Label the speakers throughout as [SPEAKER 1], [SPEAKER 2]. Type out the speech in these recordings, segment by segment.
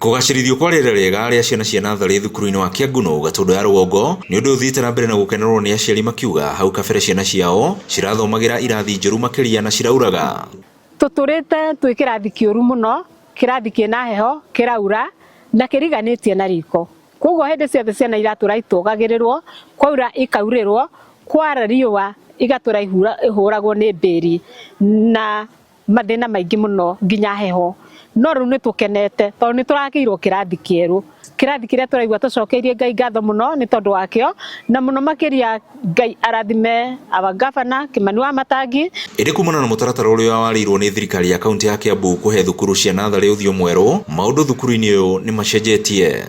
[SPEAKER 1] Kũgacĩrithio kwa rĩera rĩega rĩa ciana cia natharĩ thukuru-inĩ wa Kĩangunũ Gatũndũ ya rũgongo nĩ ũndũ ũthiĩte na mbere na gũkenerwo nĩ aciari makiuga hau kabere ciana ciao cirathomagĩra irathi njũru makĩria na cirauraga.
[SPEAKER 2] Tũtũrĩte twĩ kĩrathi kĩũru mũno, kĩrathi kĩna heho, kĩraura na kĩriganĩtie na riko. Koguo hĩndĩ ciothe ciana iratũra itũgagĩrĩrwo, kwaura ikaurĩrwo, kwara riũa igatũra ihũragwo nĩ mbĩri na mathĩna maingĩ mũno nginya heho. No rĩu nĩ tũkenete tondũ nĩ tũrakĩirwo kĩrathi kĩerũ, kĩrathi kĩrĩa tũraigua tũcokeirie Ngai ngatho mũno nĩ tondũ wakĩo, na mũno makĩria Ngai arathime our governor Kimani wa Matangi.
[SPEAKER 1] Ĩndĩ kumana na mũtaratara ũrĩa warĩirwo nĩ thirikari ya kaunti ya Kiambu kũhe thukuru cia natharĩ ũthiũ mwerũ, maũndũ thukuru-inĩ ũyũ nĩ macenjetie.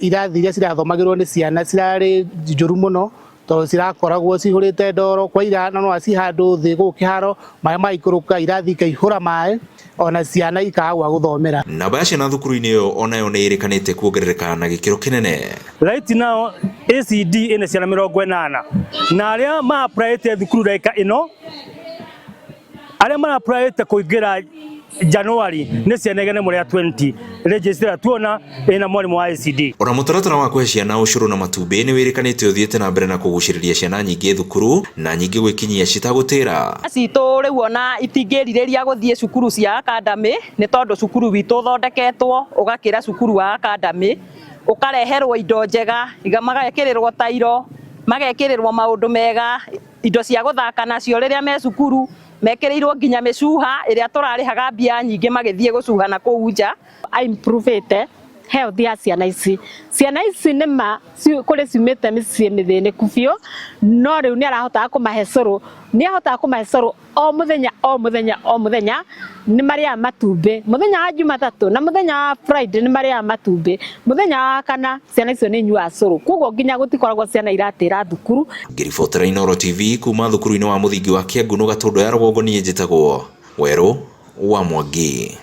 [SPEAKER 3] Irathi iria cirathomagĩrwo nĩ ciana cirarĩ njũru mũno tondũ cirakoragwo cihũrĩte ndoro kwaira na no aci handũ thĩ gũkũ kĩharo maĩ maikũrũka irathi ikaihũra maĩ ona ciana ikaga gwa gũthomera.
[SPEAKER 1] Namba ya ciana thukuru-inĩ ĩyo onayo nĩ ĩrĩkanĩte kuongerereka na gĩkĩro kĩnene.
[SPEAKER 4] Right now ACD ĩna ciana 80 na arĩa ma-applyĩte thukuru ndagĩka ĩno, arĩa mara-applyĩte kũingĩra January nĩ ciana 120 register tuona ĩna mwarimũ wa ACD.
[SPEAKER 1] Ona mũtaratara wa kũhe ciana ũcũrũ na matumbĩ nĩ wĩrĩkanĩte ũthiĩte na mbere na kũgucĩrĩria ciana nyingĩ thukuru na nyingĩ gwĩkinyia citagũtĩra.
[SPEAKER 5] Citũ rĩu ona itingĩrirĩria gũthiĩ cukuru cia academy nĩ tondũ cukuru witũ ũthondeketwo ũgakĩra cukuru wa academy, ũkareherwo indo njega, magekĩrĩrwo tairo, magekĩrĩrwo maũndũ mega, indo cia gũthaka nacio rĩrĩa me cukuru, mekĩrĩirwo nginya mĩcuha ĩrĩa tũrarĩhaga mbia nyingĩ magĩthiĩ gũcuha na kũu nja.
[SPEAKER 2] Improvete health ya ciana ici. Ciana ici nĩ ma kũrĩ ciumĩte mĩciĩ mĩthĩnĩku biũ, no rĩu nĩ arahotaga kũmahe cũrũ, nĩ ahotaga kũmahe cũrũ o mũthenya o mũthenya o mũthenya. Nĩ marĩaga matumbĩ mũthenya wa Jumatatũ na mũthenya wa Friday nĩ marĩaga matumbĩ, mũthenya wa kana ciana icio nĩ inyuaga cũrũ, koguo nginya gũtikoragwo ciana iratĩra thukuru.
[SPEAKER 1] Ngĩribotera Inooro TV kuma thukuru-inĩ wa mũthingi wa Kĩangunũ Gatũndũ ya rũgongo, niĩ njĩtagwo Werũ wa Mwangi.